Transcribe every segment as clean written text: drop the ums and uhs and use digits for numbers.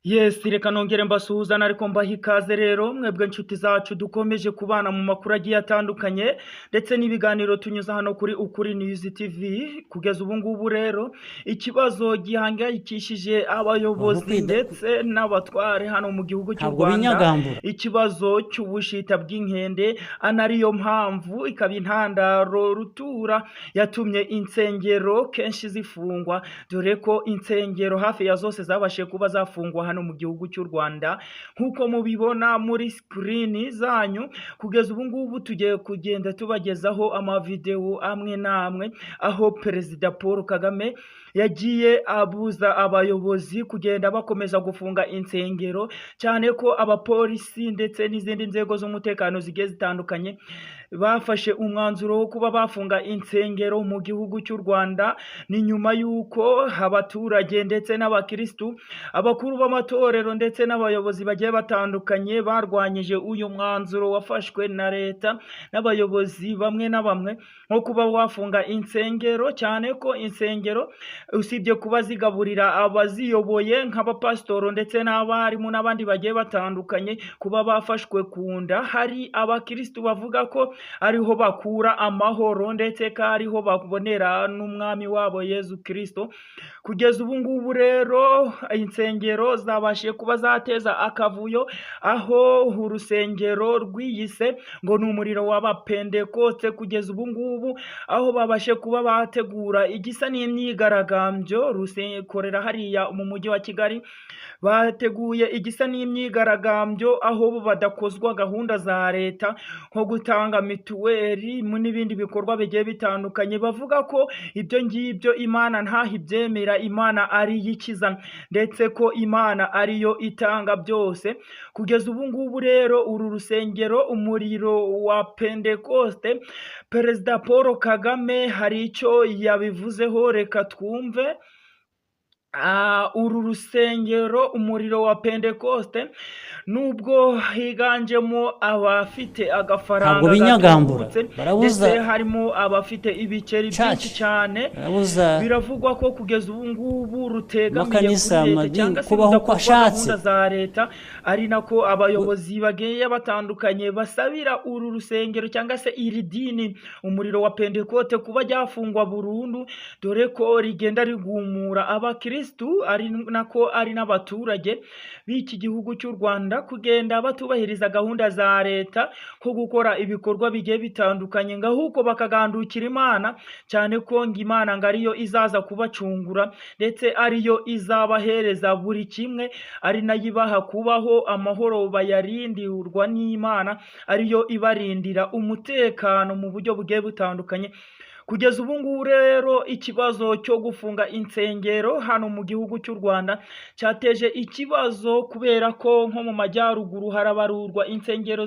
Yes, reka nongere mbasuhuzane ariko mbaha ikaze rero mwebwe nshuti zacu dukomeje kubana mu makuru agiye atandukanye ndetse n'ibiganiro tunyuza hano kuri Ukuri News TV. Kugeza ubu ngubu rero, ikibazo gihangayikishije abayobozi ndetse n'abatware hano mu gihugu cy'u Ntabwo Rwanda, binyagambura. ikibazo cy'ubushita bw'inkende, anariyo mpamvu ikaba intandaro rutura yatumye insengero kenshi zifungwa, dore ko insengero hafi ya zose zabashije kuba zafungwa hano mu gihugu cy'u Rwanda, nk'uko mubibona muri screen zanyu. Kugeza ubu ngubu tugiye kugenda tubagezaho amavidewo amwe n'amwe aho Perezida Paul Kagame yagiye abuza abayobozi kugenda bakomeza gufunga insengero, cyane ko abapolisi ndetse n'izindi nzego z'umutekano zigiye zitandukanye bafashe umwanzuro wo kuba bafunga insengero mu gihugu cy'u Rwanda. Ni nyuma y'uko abaturage ndetse n'abakirisitu, abakuru b'amatorero ndetse n'abayobozi bagiye batandukanye barwanyije uyu mwanzuro wafashwe na leta n'abayobozi bamwe na bamwe nko kuba wafunga insengero, cyane ko insengero usibye kuba zigaburira abaziyoboye nk'abapasitoro ndetse n'abarimu n'abandi bagiye batandukanye, kuba bafashwe ku nda, hari abakirisitu bavuga ko ariho bakura amahoro ndetse ko ariho babonera n'umwami wabo Yezu Kirisito. Kugeza ubu ngubu rero, insengero zabashije kuba zateza akavuyo, aho urusengero rwiyise ngo ni Umuriro w'Abapentekote, kugeza ubu ngubu aho babashe kuba bategura igisa n'imyigaragambyo, rukorera hariya mu mujyi wa Kigali, bateguye igisa n'imyigaragambyo aho bo badakozwa gahunda za leta nko gutanga mituweli n'ibindi bikorwa bigiye bitandukanye. Bavuga ko ibyo ngibyo Imana ntaho ibyemera, Imana ari yo ikiza ndetse ko Imana ariyo itanga byose. Kugeza ubu ngubu rero, uru rusengero Umuriro wa Pentekoste, Perezida Paul Kagame hari icyo yabivuzeho, reka twumve. Uru rusengero Umuriro wa Pentekoste, nubwo higanjemo abafite agafaranga Ntabwo binyagambura. gatubutse, Barabuza ndetse harimo abafite ibiceri church. byinshi cyane, Barabuza biravugwa ko kugeza ubu ngubu rutegamiye amakanisa, kuri leta amadini cyangwa se kubaho uko rudakorwa ashatse. gahunda za leta, ari nako abayobozi bagiye batandukanye basabira uru rusengero cyangwa se iri dini Umuriro wa Pentekote kuba ryafungwa burundu, dore ko rigenda rigumura abakirisitu, ari nako ari n'abaturage b'iki gihugu cy'u Rwanda kugenda batubahiriza gahunda za leta ko gukora ibikorwa bigiye bitandukanye, ngo ahubwo bakagandukira Imana, cyane ko ngo Imana ngo ariyo izaza kubacungura ndetse ariyo izabahereza buri kimwe, ari nayo ibaha kubaho amahoro, bayarindirwa n'Imana, ariyo ibarindira umutekano mu buryo bugiye butandukanye. Kugeza ubu ngubu rero, ikibazo cyo gufunga insengero hano mu gihugu cy'u Rwanda cyateje ikibazo, kubera ko nko mu majyaruguru harabarurwa insengero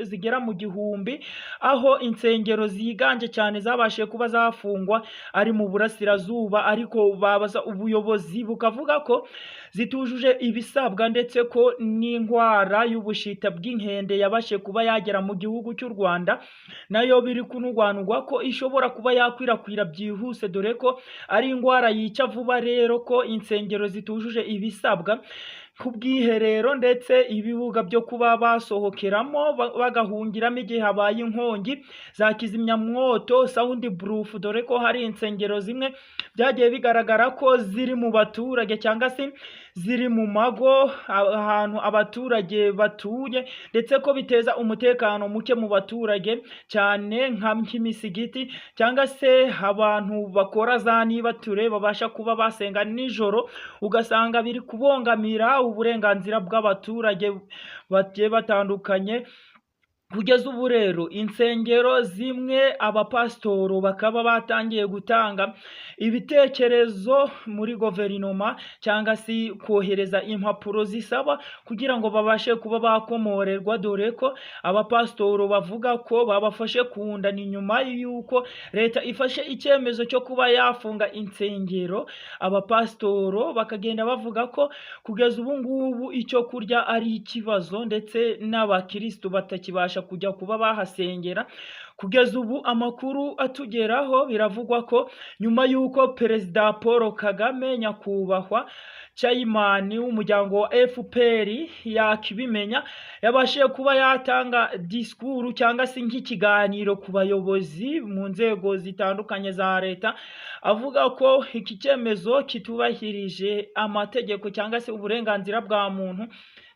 zigera mu 1000, aho insengero ziganje cyane zabashije kuba zafungwa ari mu burasirazuba, ariko babaza ubuyobozi bukavuga ko zitujuje ibisabwa, ndetse ko n'indwara y'ubushita bw'inkende yabashije kuba yagera mu gihugu cy'u Rwanda nayo biri kunugwanugwa ko ishobora kuba yakwirakwira byihuse, dore ko ari indwara yica vuba. Rero ko insengero zitujuje ibisabwa nk'ubwiherero ndetse ibibuga byo kuba basohokeramo bagahungiramo igihe habaye inkongi, za kizimyamwoto, sound proof, dore ko hari insengero zimwe byagiye bigaragara ko ziri mu baturage cyangwa se ziri mu mago ahantu abaturage batuye, ndetse ko biteza umutekano muke mu baturage cyane nk'imisigiti cyangwa se abantu bakora za nibature babasha kuba basenga nijoro, ugasanga biri kubongamira uburenganzira bw'abaturage bagiye batandukanye. Kugeza ubu rero, insengero zimwe abapasitoro bakaba batangiye gutanga ibitekerezo muri guverinoma cyangwa se kohereza impapuro zisaba kugira ngo babashe kuba bakomorerwa, dore ko abapasitoro bavuga ko babafashe ku nda. Ni nyuma y'uko leta ifashe icyemezo cyo kuba yafunga insengero, abapasitoro bakagenda bavuga ko kugeza ubu ngubu icyo kurya ari ikibazo ndetse n'abakirisitu batakibasha. babasha kujya kuba bahasengera. Kugeza ubu amakuru atugeraho biravugwa ko nyuma y'uko Perezida Paul Kagame, nyakubahwa chairman w'umuryango wa FPR, yakibimenya, yabashije kuba yatanga disikuru cyangwa se nk'ikiganiro ku bayobozi mu nzego zitandukanye za leta, avuga ko iki cyemezo kitubahirije amategeko cyangwa se uburenganzira bwa muntu,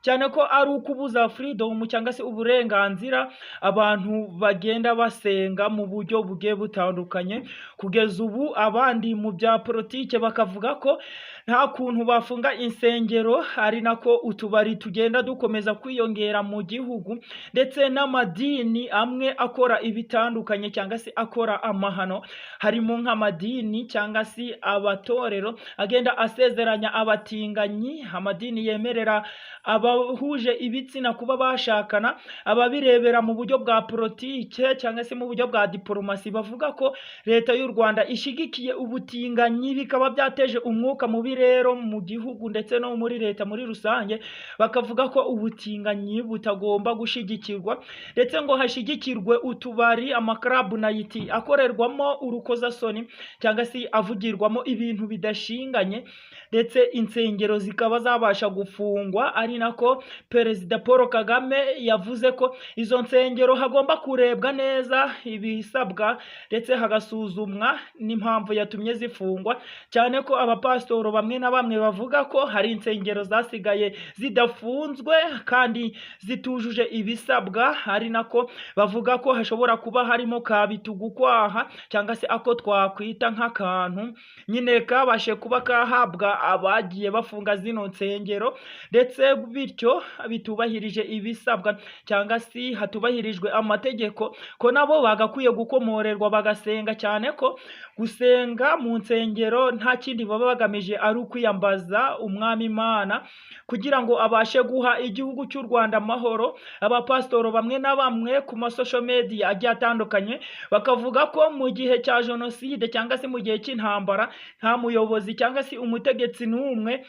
cyane ko ari ukubuza freedom cyangwa se uburenganzira abantu bagenda basenga mu buryo bugiye butandukanye. Kugeza ubu abandi mu bya politike bakavuga ko nta kuntu bafunga insengero, ari nako utubari tugenda dukomeza kwiyongera mu gihugu, ndetse n'amadini amwe akora ibitandukanye cyangwa se akora amahano, harimo nk'amadini cyangwa se abatorero agenda asezeranya abatinganyi, amadini yemerera abahuje ibitsina kuba bashakana. Ababirebera mu buryo bwa politike cyangwa se mu buryo bwa diporomasi bavuga ko leta y'u Rwanda ishigikiye ubutinganyi, bikaba byateje umwuka mubi rero mu gihugu ndetse no muri leta muri rusange. Bakavuga ko ubutinganyi butagomba gushyigikirwa, ndetse ngo hashyigikirwe utubari, ama club night akorerwamo urukozasoni cyangwa se avugirwamo ibintu bidashinganye, ndetse insengero zikaba zabasha gufungwa. Ari nako Perezida Paul Kagame yavuze ko izo nsengero hagomba kurebwa neza ibisabwa, ndetse hagasuzumwa n'impamvu yatumye zifungwa, cyane ko abapasitoro bamwe na bamwe bavuga ko hari insengero zasigaye zidafunzwe kandi zitujuje ibisabwa. Ari nako bavuga ko hashobora kuba harimo ka bitugukwaha cyangwa se ako twakwita nk'akantu nyine kabashe kuba kahabwa abagiye bafunga zino nsengero, ndetse bityo bitubahirije ibisabwa cyangwa se hatubahirijwe amategeko, ko nabo bagakwiye gukomorerwa bagasenga, cyane ko gusenga mu nsengero nta kindi baba bagamije ari ukwiyambaza Umwami Imana kugira ngo abashe guha igihugu cy'u Rwanda amahoro. Abapasitoro bamwe na bamwe ku ma social media agiye atandukanye bakavuga ko mu gihe cya jenoside cyangwa se mu gihe cy'intambara nta muyobozi cyangwa se umutegetsi n'umwe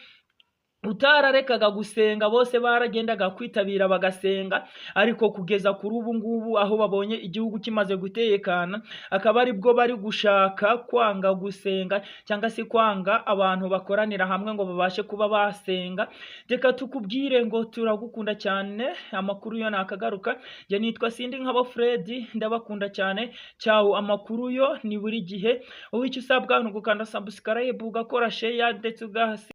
utararekaga gusenga, bose baragendaga kwitabira bagasenga. Ariko kugeza kuri ubu ngubu aho babonye igihugu kimaze gutekana, akaba aribwo bari gushaka kwanga gusenga cyangwa se kwanga abantu bakoranira hamwe ngo babashe kuba basenga. Reka tukubwire ngo turagukunda cyane, amakuru yo nakagaruka. Njye nitwa Sindi Nkabo Fred, ndabakunda cyane. Cyawo amakuru yo ni buri gihe, wowe icyo usabwa ni ugukanda subscribe, ugakora share ndetse ugahasi